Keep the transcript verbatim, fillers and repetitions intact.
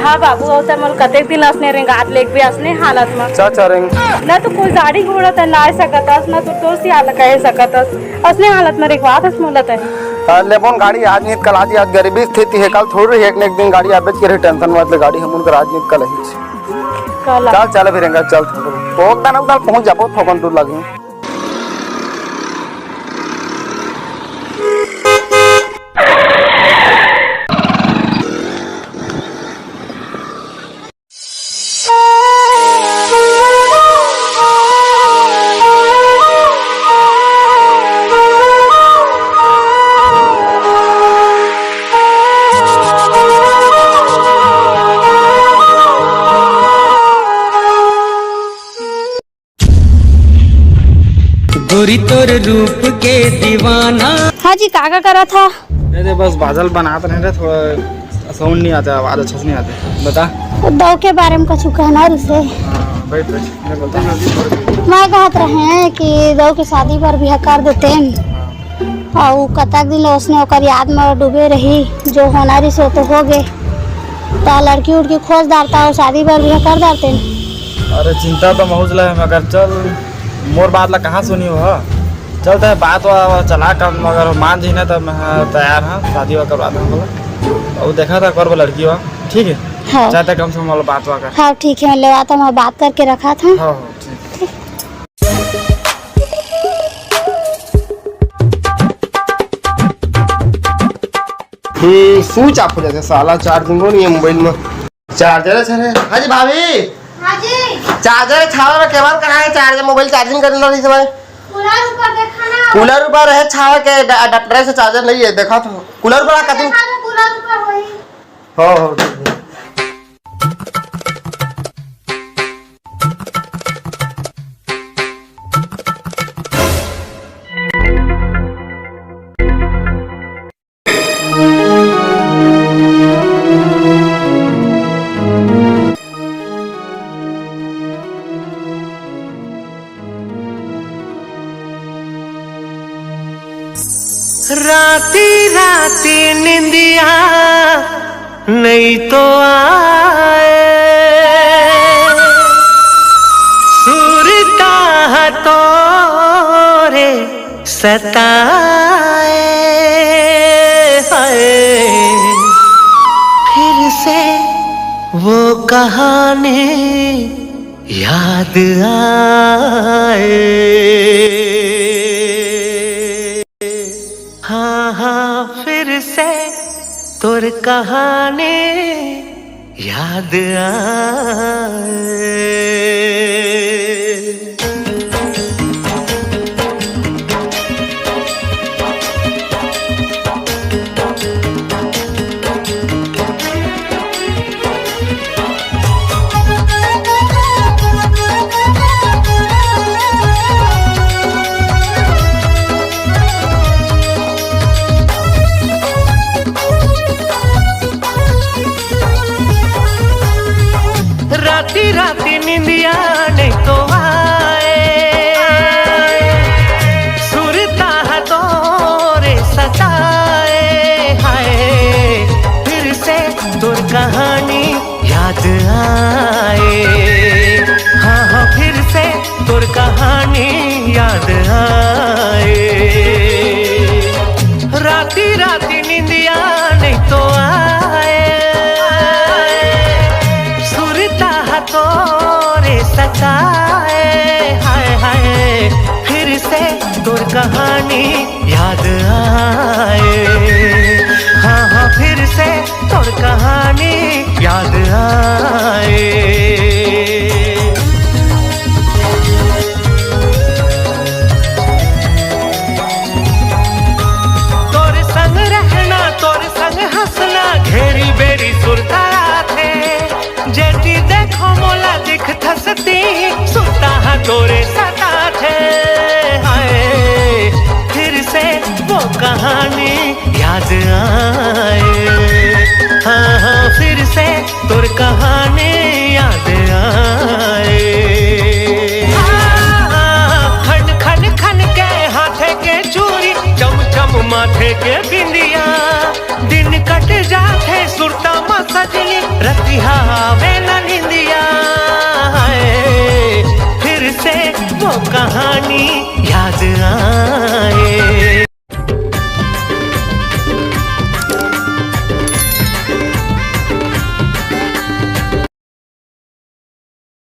हाँ बाबू, अउ तैं मोला कतेक दिन असने रेंगात लेगबे असने हालत म। चाचा रेंग। ना तो कोई गाड़ी घोड़ा तैं लाय सकत अस, ना तो टोसी हालत कहे सकत अस। असने हालत म रेंगवात हस मोला तैं। हाँ, लेबोन गाड़ी आज नित कल, आज, आज गरीबी स्थिति हे, कल थोड़ी एक न एक दिन गाड़ी आबेच के रही, tension मत ले, गाड़ी हमन कर आज नित कल ही। कल। चल, चल अभी रेंगा, चल। ओक दाना उधर पहुँच जाबो, थोकन दूर लगी। गोरी तोर रूप के दीवाना। हाँ जी, का का करत हा? अरे बस बादल बनात रहे रे, थोड़ा sound नहीं आता, आवाज अच्छा से नहीं आते। बता। दऊ के बारे में कुछ कहना रिसे। हाँ, बैठ, बैठ, मैं बोलता हूँ। मैं कहत रहे कि दऊ के शादी बर बिहा कर देते हैं। हाँ। अउ कतक दिन ले ओसने ओकर याद म डूबे रही, जो होना रिसे तो हो गे। त लड़की उड़की खोज डारता अउ शादी बर बिहा कर डारते। अरे चिंता तो महूँ ला हे, मगर चल, मोर बात ला कहाँ सुनी हो? चल तैं बात वा चला कर, मगर मान जही ना त मैं तैयार हाँ, शादी वा करवा देहूँ बोला। अउ देखा था करबो लड़की वा, ठीक है? हाँ। चाहे तैं कम से कम वाला बात वा कर। हाँ ठीक है, ले आता मैं बात करके रखा था। हाँ, हाँ, ठीक है। हम्म, switch off हो जाथे साला, charging हो नहीं है mobile में। Charger है, sir। हाँ जी भाभी। हाँ जी। Charger है, छावा में cable कहाँ है? Charger, mobile charging करने वाली समय। Cooler ऊपर देखा ना। Cooler ऊपर है, छावा के डा-, adapter से charger नहीं है, देखा तो। Cooler ऊपर आ, कति देखा तो cooler ऊपर वही। हो, हो, ठीक है। राती राती निंदिया नई तो आए, सुरता ह तोरे सताए है। फिर से वो कहानी याद आए। हाँ, हाँ, फिर से तोर कहानी याद आए। राती राती निंदिया नहीं तो आए, सुरता ह तोरे सताए, हाय। फिर से तोर कहानी याद आए, हाँ, हाँ, फिर से तोर कहानी याद आए। राती राती निंदिया नहीं तो आए, सुरता ह तोरे सताए, हाय, हाय। फिर से तोर कहानी याद आए, हाँ, हाँ, फिर से तोर कहानी याद आए। तोर संग रहना, तोर संग हंसना, घेरी बेरी सुरता आथे। जेती देखो मोला दिखथस ती, सुरता ह तोरे सताथे। हाय, फिर से वो कहानी याद आए। हाँ, हाँ, फिर से तोर कहानी याद आए। हाँ, खन खन खन के हाथे के चूरी, चम चम माथे के बिंदिया। दिन कट जाथे सुरता म सजनी, रतिया हावे न निंदिया है, फिर से वो कहानी याद आए।